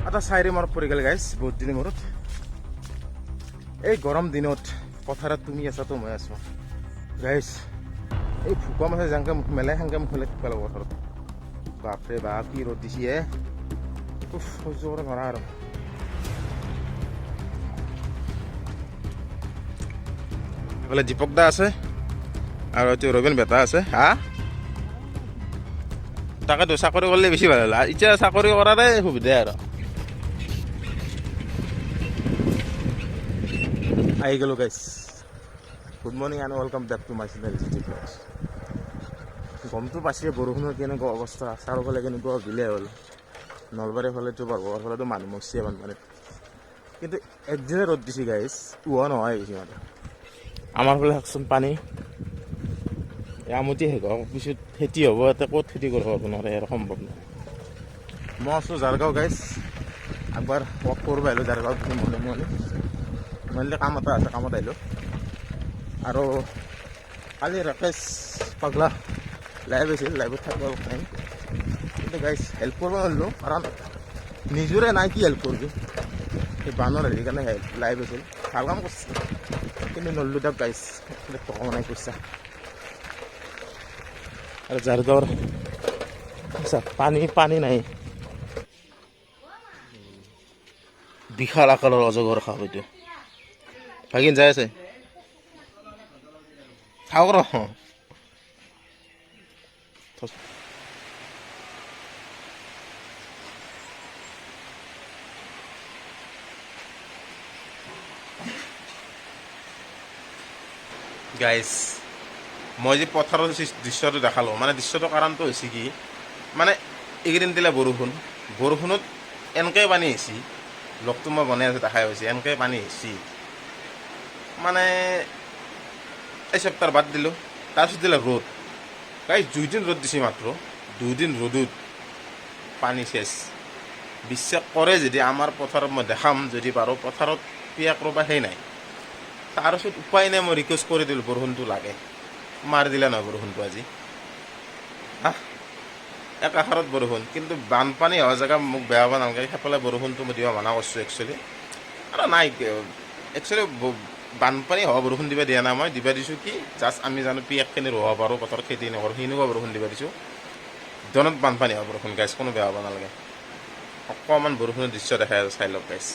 এটা চাইৰি মনত পৰি গ'ল গাইছ, বহুত দিনৰ মূৰত। এই গৰম দিনত পথাৰত তুমি আছা তো মই আছোঁ গাইছ। এই ভুকুৱা মাছে যেনেকৈ মুখ মেলে, সেনেকৈ মুখ মেলে থাকিব লাগিব পথাৰত। বাপৰে বাপ, কি ৰ'দ দিছে হে! উফ, সহ্য কৰিব নোৱাৰা। আৰু এইফালে দীপক দা আছে আৰু এইটো ৰবীন বেটা আছে। হা, তাকেতো, চাকৰি কৰিলে বেছি ভাল হ'ল। এতিয়া চাকৰি কৰাৰে সুবিধা। আৰু আহি গ'লো guys. Good morning and welcome back to my channel G T blogs. গমটো পাইছে বৰষুণৰ কেনেকুৱা অৱস্থা, চাৰিওফালে কেনেকুৱা বিলে হ'ল। নলবাৰীৰ ফালেতো, বৰগাঁৱৰ ফালেতো মানুহ মৰছে বানপানীত। কিন্তু একদিনে ৰ'দ দিছে গাইছ, উহা নহয় গৈছে। মানে আমাৰ ফালে চাওকচোন, পানী। এই আমতি শেষ হোৱাৰ পিছত খেতি হ'ব। ইয়াতে ক'ত খেতি কৰিব নোৱাৰে আৰু, সম্ভৱ নহয়। মই আছোঁ জাৰগাঁও গাইছ। একবাৰ ৱাক কৰিব আহিলোঁ জাৰগাঁৱত মৰ্ণিং মৰ্ণিং। মৰ্ণিং কাম এটা আছে, কামত আহিলোঁ। আৰু কালি ৰাকেশ পাগলা লাইভ আছিল, লাইভত থাকিব টাইম। কিন্তু গাইছ, হেল্প কৰিব নোৱাৰিলোঁ, কাৰণ নিজৰে নাই, কি হেল্প কৰিবি? সেই বানৰ হেৰি কাৰণে লাইভ আছিল। ভাল কাম কৰিছে, কিন্তু নল্লো দিয়ক গাইছ, টকা নাই, পইচা। আৰু জাৰগাঁৱৰ আচ্ছা, পানী পানী নাই। বিশাল আকাৰৰ অজগৰ সাপ এইটো। ভাগিন যাই আছে, থাকক ৰ। গাইছ, মই যে পথাৰৰ দৃশ্যটো দেখালোঁ, মানে দৃশ্যটো কাৰণটো হৈছে কি, মানে এইকেইদিন দিলে বৰষুণ, বৰষুণত এনেকৈ পানী আহিছে। ব্লগটো মই বনাই আছোঁ, দেখাই হৈছে, এনেকৈ পানী আহিছে। মানে এই সপ্তাহ বাদ দিলোঁ, তাৰপিছত দিলে ৰ'দ। গাইছ, 2 দিন ৰ'দ দিছে, মাত্ৰ 2 দিন ৰ'দত পানী শেষ। বিশ্বাস কৰে যদি, আমাৰ পথাৰত মই দেখাম যদি পাৰোঁ, পথাৰত পিয়াক ৰোবা সেই নাই। তাৰপিছত উপায় নাই, মই ৰিকুৱেষ্ট কৰি দিলোঁ, বৰষুণটো লাগে। মাৰি দিলে নহয় বৰষুণটো আজি। আহ, এক আষাৰত বৰষুণ। কিন্তু বানপানী হোৱা জেগা মোক বেয়া পাব নালাগে, সেইফালে বৰষুণটো মই দিব মানা কৰিছোঁ একচুৱেলি। আৰু নাই, একচুৱেলি বানপানী হোৱা বৰষুণ দিব দিয়া নাই। মই দিব দিছোঁ কি, জাষ্ট আমি জানো পিয়াকখিনি ৰোব পাৰোঁ, পথাৰত খেতি নকৰোঁ, সেনেকুৱা বৰষুণ দিব দিছোঁ। দনত বানপানী হোৱা বৰষুণ গাইছ, কোনো বেয়া পাব নালাগে। অকণমান বৰষুণৰ দৃশ্য দেখাই আছে, চাই লওক গাইছ।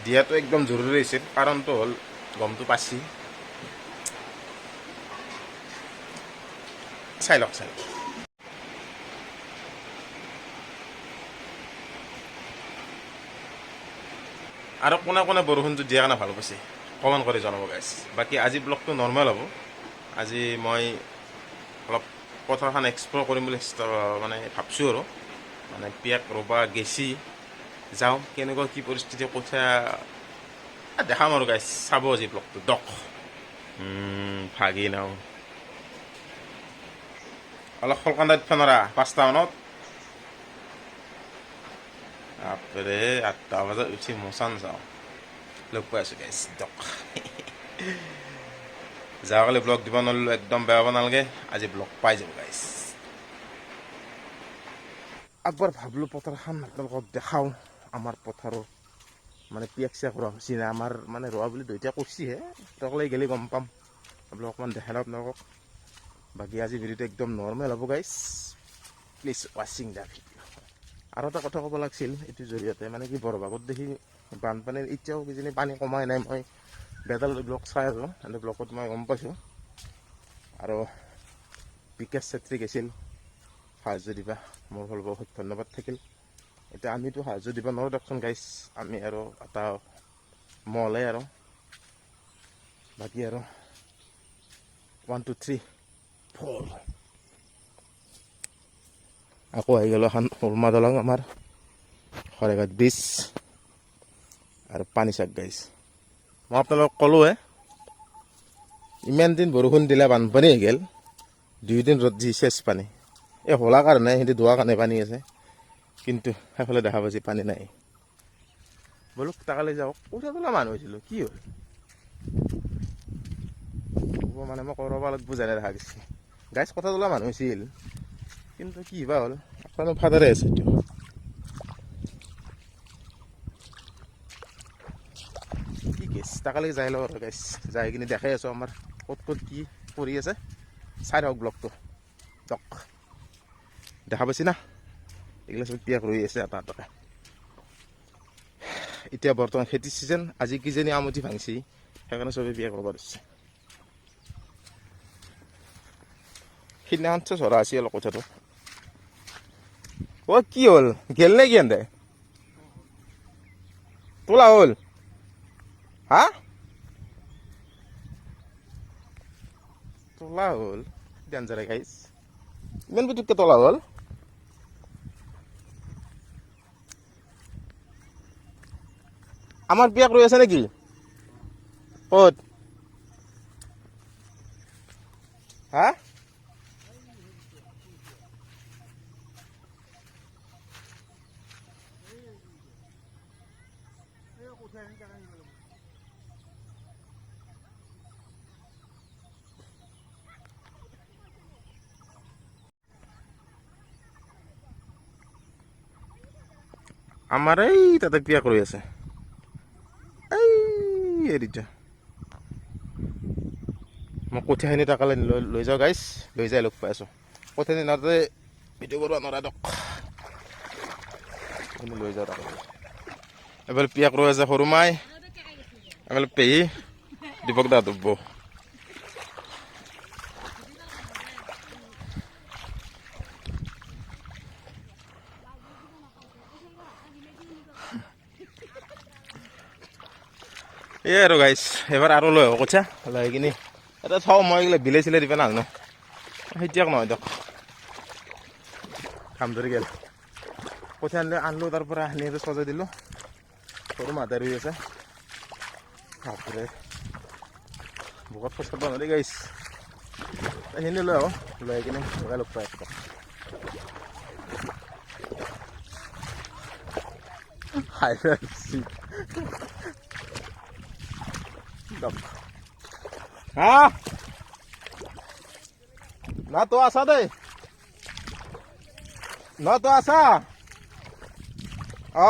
দিয়াটো একদম জৰুৰী হৈছিল, কাৰণটো হ'ল গমটো পাইছি। চাই লওক, চাই লওক। আৰু কোনে কোনে বৰষুণটো দিয়াৰ কাৰণে ভাল পাইছে, কমেণ্ট কৰি জনাব গাইছ। বাকী আজি ব্লগটো নৰ্মেল হ'ব। আজি মই অলপ পথাৰখন এক্সপ্ল'ৰ কৰিম বুলি মানে ভাবছোঁ। আৰু মানে পিয়াক ৰোবা গেছি, যাওঁ, কেনেকুৱা কি পৰিস্থিতি, কঠীয়া দেখাম। আৰু গাইছ, চাব আজি ব্লগটো দক। ভাগি নাও অলপ শলকান্দাত ফেনৰা 5টা মানত। বাপৰে, 8টা বজাত উঠি মোচান যাওঁ। লগ পাই আছোঁ গাইছ দক। যোৱাকালি ব্লগ দিব নোৱাৰিলোঁ, একদম বেয়া পাব নালাগে। আজি ব্লগ পাই যাব গাইছ। একবাৰ ভাবলোঁ পথাৰখন আপোনালোকক দেখাওঁ। আমাৰ পথাৰৰ মানে পিয়াক চিয়াক ৰোৱা হৈছে নাই আমাৰ, মানে ৰোৱা বুলি দুইটা কৰিছেহে, তকলৈ গ'লে গম পাম। আপোনালোক অকণমান দেখাই লওঁ আপোনালোকক। বাকী আজি ভিডিঅ'টো একদম নৰ্মেল হ'ব guys, please watching the video। আৰু এটা কথা ক'ব লাগিছিল এইটোৰ জৰিয়তে, মানে কি, বৰভাগত দেখি বানপানীৰ এতিয়াও কিজানি পানী কমাই নাই। মই বেতাল ব্লগ চাই আছোঁ, এনে ব্লগত মই গম পাইছোঁ। আৰু বিকাশ চেত্ৰী গৈছিল সাহায্য দিবা, মোৰ ফালৰ পৰা বহুত ধন্যবাদ থাকিল। এতিয়া আমিতো সাহায্য দিব নোৱাৰোঁ দিয়কচোন গাইছ, আমি আৰু এটা মহলে। আৰু বাকী আৰু 1, 2, 3, 4, আকৌ আহি গ'লো এখন সুৰমা দলং, আমাৰ শৰাইঘাট ব্ৰিজ। আৰু পানী চাক গাইছ, মই আপোনালোকক ক'লোৱে, ইমান দিন বৰষুণ দিলে বানপানী হৈ গ'ল, 2 দিন ৰ'দ দি চেচ পানী। এই হোলা কাৰণে, সিহঁতি দোৱাৰ কাৰণে পানী আছে, কিন্তু সেইফালে দেখা পাইছি পানী নাই। ব'লক তাকালৈ যাওক। কঠীয়া তোলা মানুহ হৈছিলোঁ, কি হ'ল? হ'ব, মানে মই কৰবা লাগিব যেনে দেখা গৈছে গাইছ। কঠীয়া তোলা মানুহ হৈছিল, কিন্তু কি বা হ'ল। আপোনাৰ ফাদাৰে আছে এইটো। তাকালৈকে যাই লওঁ আৰু গাইছ, যাই কিনে দেখাই আছোঁ আমাৰ ক'ত ক'ত কি কৰি আছে। চাই থাকক ব্লগটো। দক দেখা পাইছি না, এইগিলা চব পিয়াক ৰৈ আছে এটা এটাকে। এতিয়া বৰ্তমান খেতিৰ ছিজন, আজি কিজানি আমঠি ভাঙছি, সেইকাৰণে চবে পিয়াক ৰুব ধৰিছে। সিদিনাখন চৰা আছে অলপ কথাটো। অ' কি হ'ল, গেল নে কি এন্তে তোলা হ'ল? হা, তোলা হ'ল। ডেঞ্জাৰে গাইছ, ইমান পুতুককে তোলা হ'ল। আমাৰ পিয়াক ৰৈ আছে নেকি? ক'ত? হা, আমাৰ এই তাতে পিয়াক ৰৈ আছে। এই হেৰিত মই কঠীয়াখিনি তাকালৈ লৈ লৈ যাওঁ গাইছ, লৈ যাই লগ পাই আছোঁ। কঠীয়াখিনি তাতে ভিডিঅ' কৰিব নোৱাৰা দক, লৈ যাওঁ তাকালৈ। এফালে পিয়াক ৰৈ আছে সৰু মাই, এফালে পেহী, দীপক দা দুব্ব। এই আৰু গাইছ, এবাৰ আৰু লৈ আহোঁ কঠীয়া, লৈ কিনি এটা থওঁ। মই এইগিলা বিলাই চিলাই দিব নাজানো, খেতিয়ক নহয় দিয়ক। কাম ধৰি গ'ল। কঠীয়া আনিলে, আনিলোঁ, তাৰ পৰা আনি সজাই দিলোঁ। সৰু মাতে ৰুই আছে। বাপৰে, বোকাত খোজ কাঢ়িব নোৱাৰি গাইছ। সেইখিনি লৈ আহোঁ, লৈ আহি কিনে লগাই লগ পাই আছোঁ। হাই। হা, না তো আছা দেই, না তো আছা। অ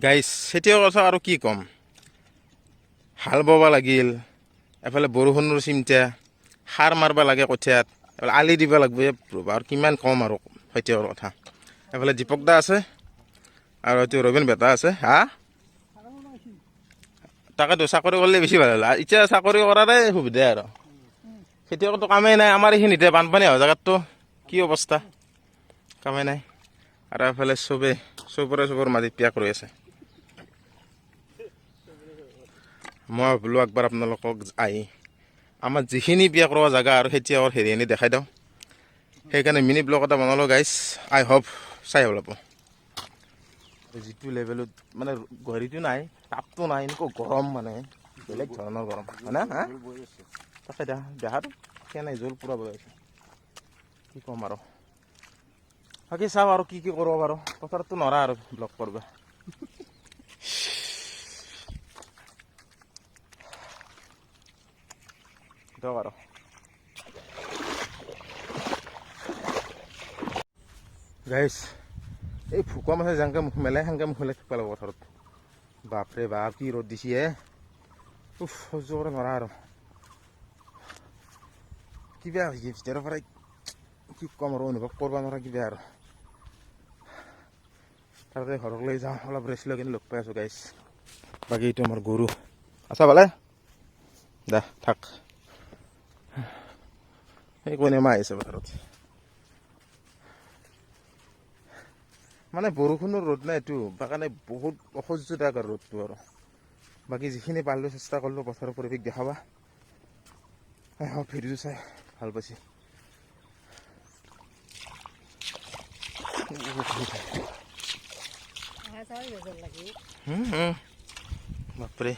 গাইছ, খেতিয়ৰ কথা আৰু কি ক'ম। হাল বাব লাগিল, এফালে বৰষুণৰ চিন্তা, সাৰ মাৰিব লাগে কঠীয়াত, এফালে আলি দিব লাগিব, আৰু কিমান ক'ম আৰু খেতিয়কৰ কথা। এফালে দীপক দা আছে আৰু এইটো ৰবীন বেটা আছে। হা, তাকেতো চাকৰি কৰিলে বেছি ভাল হ'ল। এতিয়া চাকৰি কৰাৰে সুবিধা, আৰু খেতিয়কৰতো কামেই নাই। আমাৰ এইখিনিতে বানপানী হোৱা জেগাততো কি অৱস্থা, কামেই নাই। আৰু এফালে চবে চবৰে চবৰ মাটিত পিয়াক ৰৈ আছে। মই ভাবিলোঁ একবাৰ আপোনালোকক আহি আমাৰ যিখিনি বিয়া কৰোৱা জেগা আৰু খেতিয়কৰ হেৰিখিনি দেখাই দিওঁ, সেইকাৰণে মিনি ব্লগ এটা বনালোঁ গাইছ। আই হোপ চাই ভাল পাব। যিটো লেভেলত মানে গৰিটো নাই, তাপটো নাই, এনেকুৱা গৰম, মানে বেলেগ ধৰণৰ গৰম, হয়নে? হা, তাকে দেহাটো কেনে জোল পূৰা বৈ আছে, কি ক'ম আৰু। বাকী চাওঁ আৰু কি কি কৰিব পাৰোঁ। পথাৰততো নৰা আৰু ব্লগ কৰিব। দিয়ক আৰু গাইছ, এই ভুকুৱা মাছে যেনেকৈ মুখ মেলে সেনেকৈ মুখ মেলে থাকিব লাগিব পথাৰত। বাপৰে বাপ, কি ৰ'দ দিছে হে! উফ, সহ্য কৰিব নোৱাৰা আৰু। কিবা হৈছে ভিতৰৰ পৰাই, কি ক'ম আৰু, অনুভৱ কৰিব নোৱাৰা কিবা আৰু। তাতে ঘৰক লৈ যাওঁ, অলপ ৰেষ্ট লৈ কিনে লগ পাই আছোঁ গাইছ। বাকী এইটো আমাৰ গৰু আছা ভালে দা থাক। সেই কোনে মা আহিছে পথাৰত। মানে বৰষুণৰ ৰ'দ নাই এইটো কাৰণে বহুত অসহ্যদায়ক আৰু ৰ'দটো। আৰু বাকী যিখিনি পাৰিলোঁ চেষ্টা কৰিলোঁ পথাৰৰ পৰিৱেশ দেখাবা। ভিডিঅ'টো চাই ভাল পাইছে। বাপৰে,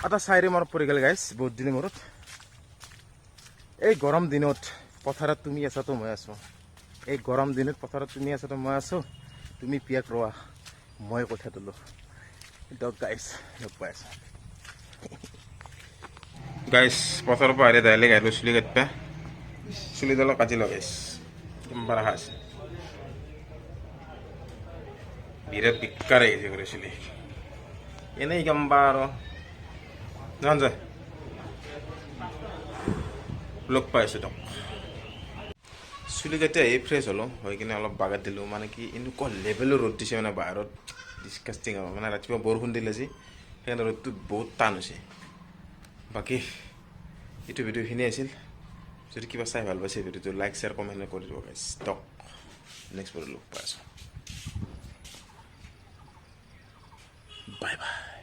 এটা চাইৰি মনত পৰি গ'ল গাইছ, বহুত দিনৰ মূৰত। এই গৰম দিনত পথাৰত তুমি আছা তো মই আছোঁ। এই গৰম দিনত পথাৰত তুমি আছা তো মই আছোঁ। তুমি পিয়াক ৰোৱা, মই কঠীয়া তোলোঁ। দিয়ক গাইছ, লগ পাই আছোঁ। গাইছ, পথাৰৰ পৰা আহি ডাইৰেক্ট আহিলোঁ চুলি কাটিবা। চুলিডালো কাটি লওঁ গাইছ, কেম্বাৰ অহা আছে। বিৰাট বিকাৰ আহিছে কৰি চুলি। এনেই কেম্বা আৰু নহয় যায়। লগ পাই আছোঁ দিয়ক। চুলি কাটি আহি ফ্ৰেছ হ'লোঁ, হৈ কিনে অলপ বাগাৰ দিলোঁ। মানে কি, এনেকুৱা লেভেলৰ ৰ'দ দিছে মানে বাহিৰত, ডিছকাষ্টিং আৰু। মানে ৰাতিপুৱা বৰষুণ দিলে যি, সেইকাৰণে ৰ'দটো বহুত টান হৈছে। বাকী এইটো ভিডিঅ'খিনিয়ে আছিল। যদি কিবা চাই ভাল পাইছে, ভিডিঅ'টো লাইক, শ্বেয়াৰ, কমেণ্ট কৰি দিব গাইছ। দিয়ক, নেক্সট ভিডিঅ' লগ পাই আছোঁ। Bye bye.